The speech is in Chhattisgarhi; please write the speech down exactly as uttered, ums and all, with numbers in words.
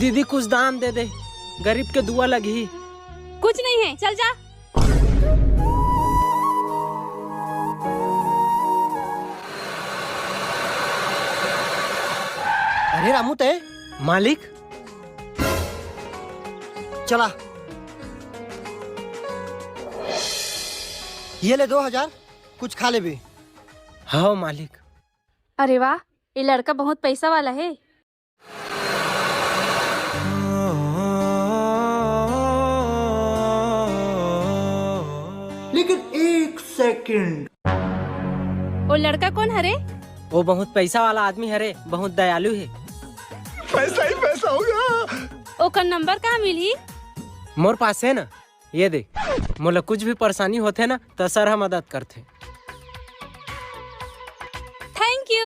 दीदी, कुछ दान दे दे, गरीब के दुआ लगही। कुछ नहीं है, चल जा। अरे रामू, तय मालिक, चला, ये ले दो हजार, कुछ खा लेबे। हाँ मालिक। अरे वाह, ये लड़का बहुत पैसा वाला है। लेकिन एक सेकंड। वो लड़का कौन हरे? वो बहुत पैसा वाला आदमी हरे, बहुत दयालु है। पैसा ही पैसा होगा। ओकर नंबर कहाँ मिलही? मोर पास है ना, ये दे। मोला कुछ भी परेशानी होथे ना, त सर ह मदद करथे।